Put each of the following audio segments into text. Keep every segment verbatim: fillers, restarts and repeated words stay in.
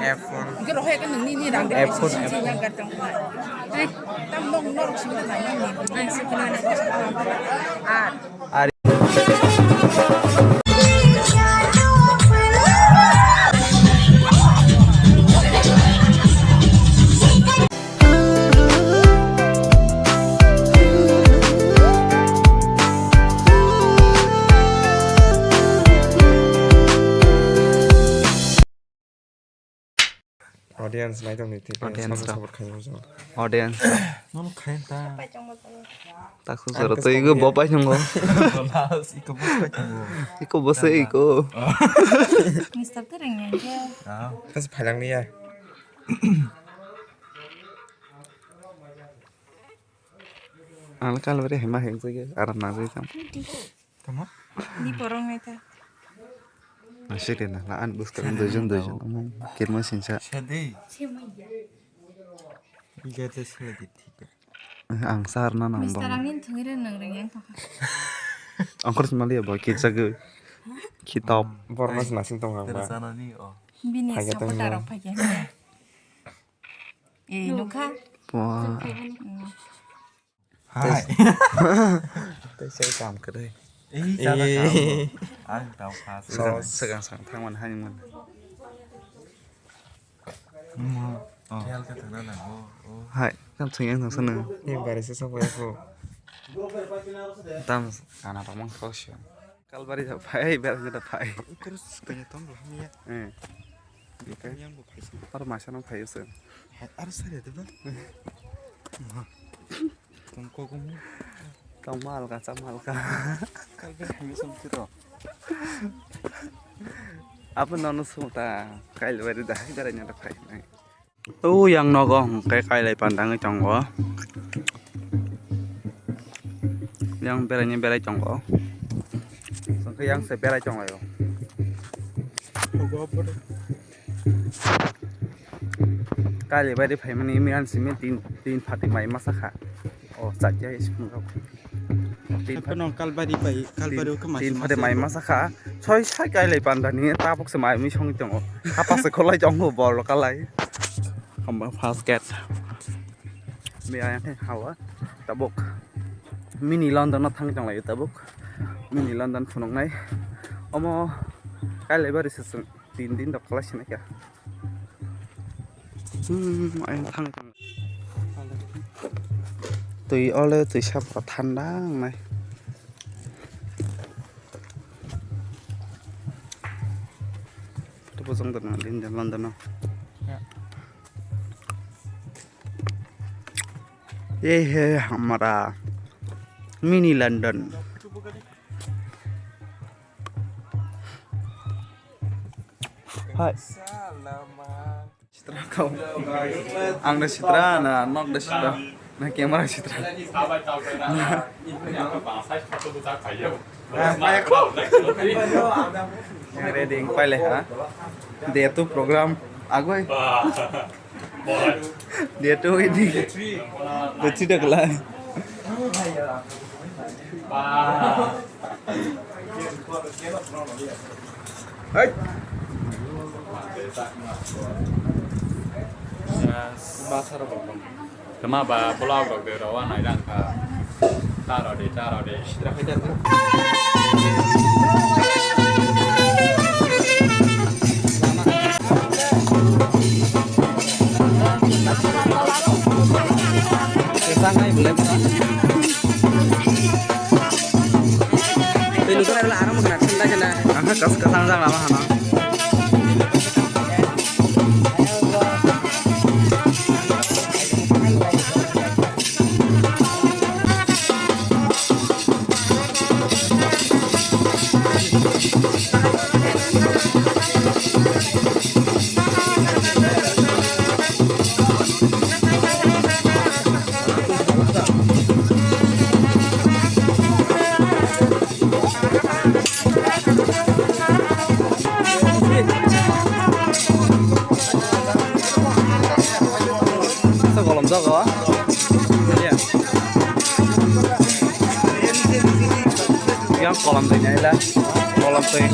F one. F one. Ari. Audience nai tong ni thik. Audience rok. Support khainai jang. Audience. Nono khain ta. Taksu soro twi go bo pai nungo. Iko bo pai nungo. Iko bo se iko. Mister Tereng yang ke. Ah. Kas phalang ni ya. Ang kalbari hema heng jage aram na jage tam. Tamo? Di porong neta. Nasik na la an bus kan dojon dojon. Among kirma sinsa. Sadi. Iya te sadi thik. Ang sar na nang. Mister Angin thungire nang reng yang thokha. Angkor simali ya ba kirsa ge. Kitab. Borno sinasing tong ang ba. Terus anani oh. Bini supporter rok phai. Eh, nukha. Wah. Hai. Tei sai kam kwrwi. Eh, jala kam. Ang tau kha. Segang segang thangman haimon. Khel khe thangna nango. Hai, kam thang yang thangsa nang. Ni bari se sokya ko. Tam ana tamang kau sih. Kalbari da phai, bera da phai. Terus kanya tong lah ni ya. Eh. Yang bo phai sih. Ar masa nang phai se. Ar sari da ba. Tong kok mo. Tong mal ka, sa mal ka. Kalbari phai song tiro. Apa nono sung ta? Kalbari da, bera nya da phai. O yang nogo hwnkhe kailai pandangwi tongo. Yang beraini berai tongo. Hwnkhe yang se berai tonglaio. Kailai bai de phaimani miyan simi tin, tin phati mai masa kha. O chakya iskun rok. Tin pha- Haphano kalbari bai, kalbari tin, o khe tin masa phati masa mai ko. Masa kha. Soi sai kailai pandani tabuk se mai mi song tongo. Hapa se kholai tongo bol kalai. Hamba first gate. Be ayang khe hawa tabuk. Mini London no thang tonglai tabuk. Mini London phunuknai. Omo kailai bari se chwng. Tin din dok kala sini kya. Hmm, ayang thang thang. Twi ole twi sap thanda nai. Itu bosong dan London, London. Ya. Ye he hamara mini London. Hai. Sitra kau. Ang da sitra na nok da sitra. Na camera sitra. Ready paile ha. Dia tu program agoi. Dia tu ini. Dia tu dah kelar. Hai. Kema ba vlog rok de rawa nai rang kha. Taro de, taro de. Tei nukjana rwla aram khna thanda khna. Aha, kas kasang jang lama hana. Yang kolam twi naila, kolam twi.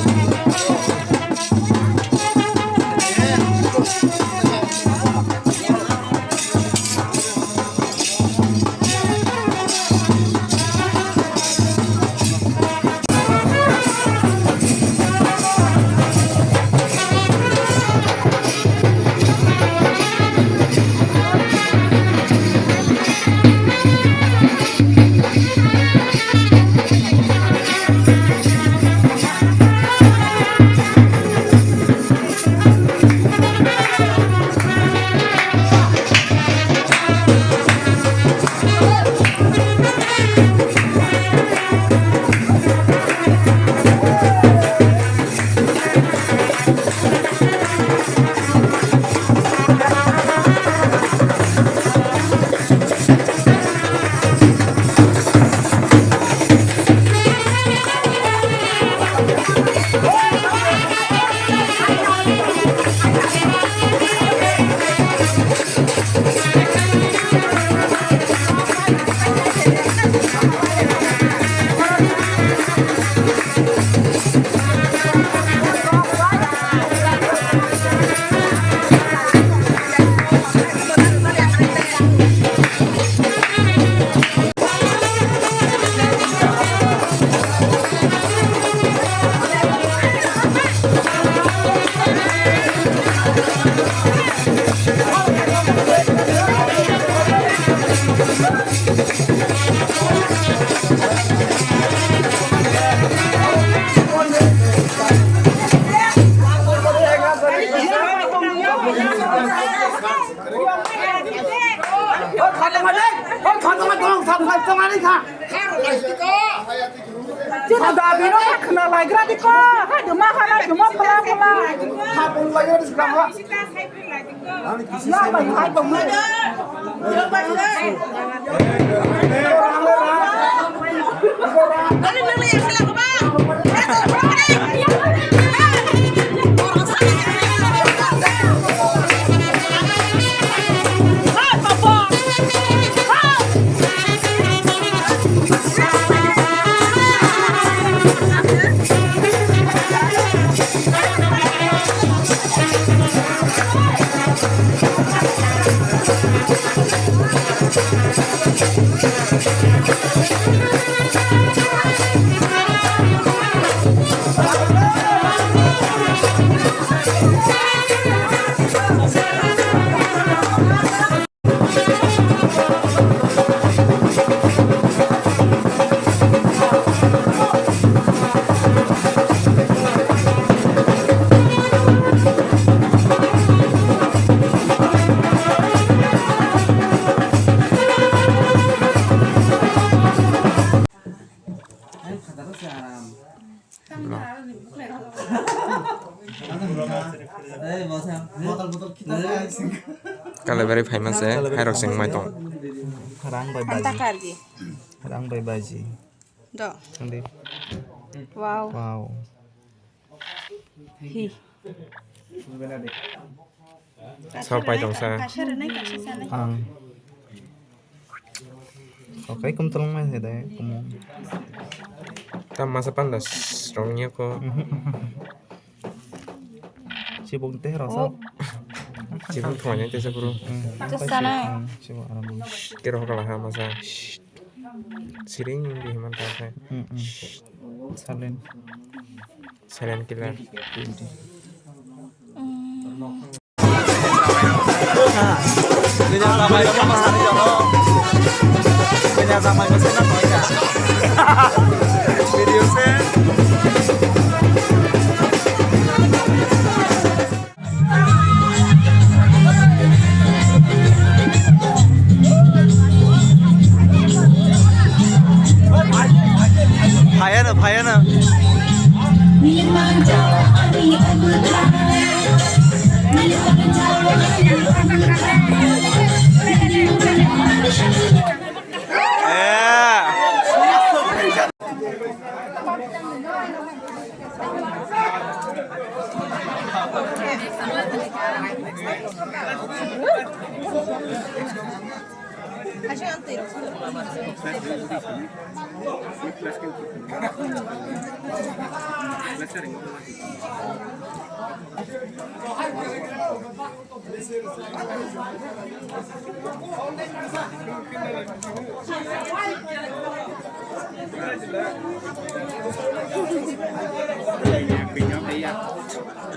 Kalabari phaima se, hairok sing mai tong. Rang bai baji. Rang bai baji. Do. Andi. Wow. Wow. Hi. Sok pai tong sa. Ang. Okai kum tolong mai se dai kum. Tam masa panda strong nya ko. Sibuk teh rasa. Sibuk thong nya tesa bro. Kesana. Sibuk aram. Kiro kala ha masa. Siring di himan ta. Silent. Silent killer. Phayano, phayano. Eh.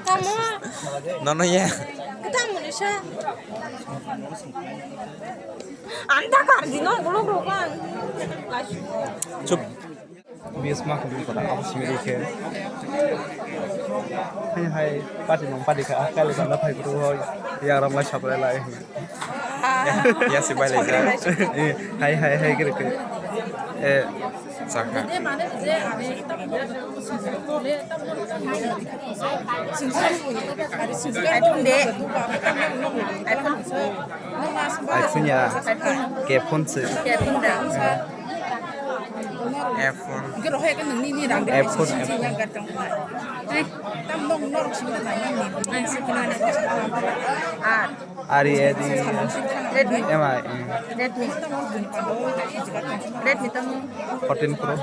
Tamo. Nono ya. Tamo ni sa. Anta kar dino, buluk rok ang. Chup. Bias mak dum pada apa sih mereka? Hai hai, pati nong pati ka, kali tanda phai bro hoi. Ya ram lai sablai lai. Ya, ya si bai lai ja. Eh, hai hai hai kiri kiri. Eh, saka. iPhone de. iPhone ya. Ke phone se. Ke phone da. iPhone. iPhone. Ari, ari. Redmi. Ema, eh. Redmi. Redmi tamo. Fourteen Pro.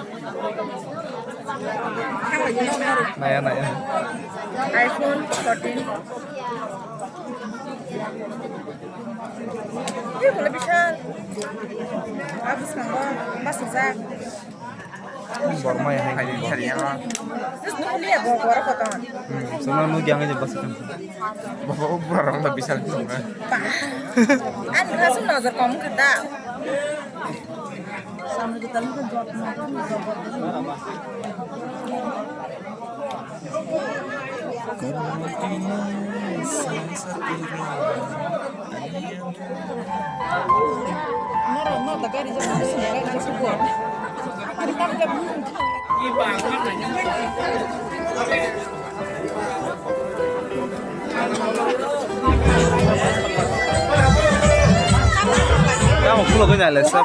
Naya, naya. iPhone fourteen. Ini boleh bisa. Habis kan, Mas Zak. Borma ya, hai. Terus nukuli ya, bawa, bawa kotor. Hmm, sana nu jangan je bas kan. Bawa barang tak bisa. Bah. An, langsung nazar kamu kata. Tamo phulo khe nai le sa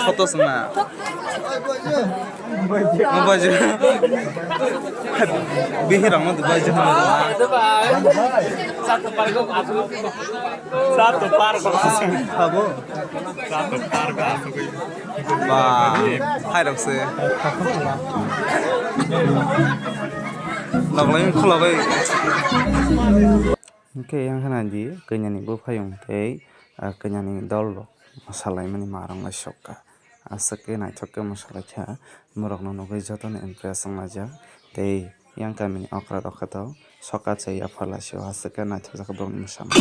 photo sung na. Mobile je. Bihirang no dubai je. Sa to par ko. Abo. Ba, hai rok se. Loglai khulogwi. Hwnkhe yang khana di kanyani buphayung tei, ah, kanyani dol rok salaimani marang lai sokha. Aswk khe naithok khe mwsalaikha, borokno nugwi jotono impress wnglaijak tei yang kamini okra rok khe to soka chaya phala sio aswk khe naithokjak borokni mwsama.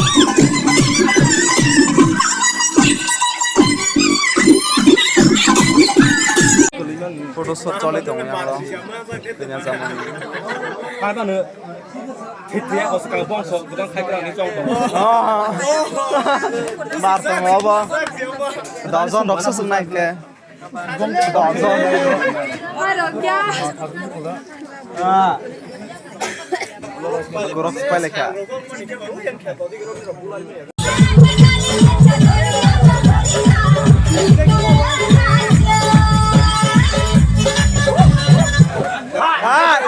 Photo shoot choli tongo yang oro. Kanya jamani. Thithiya koso ka bongso gudang khai kra ni chong tongo. Oh. Bar tongo obo. Dojon rok susung nai khe. Dojon. Ah. Gorok pai lekha. Hai,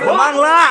mangla.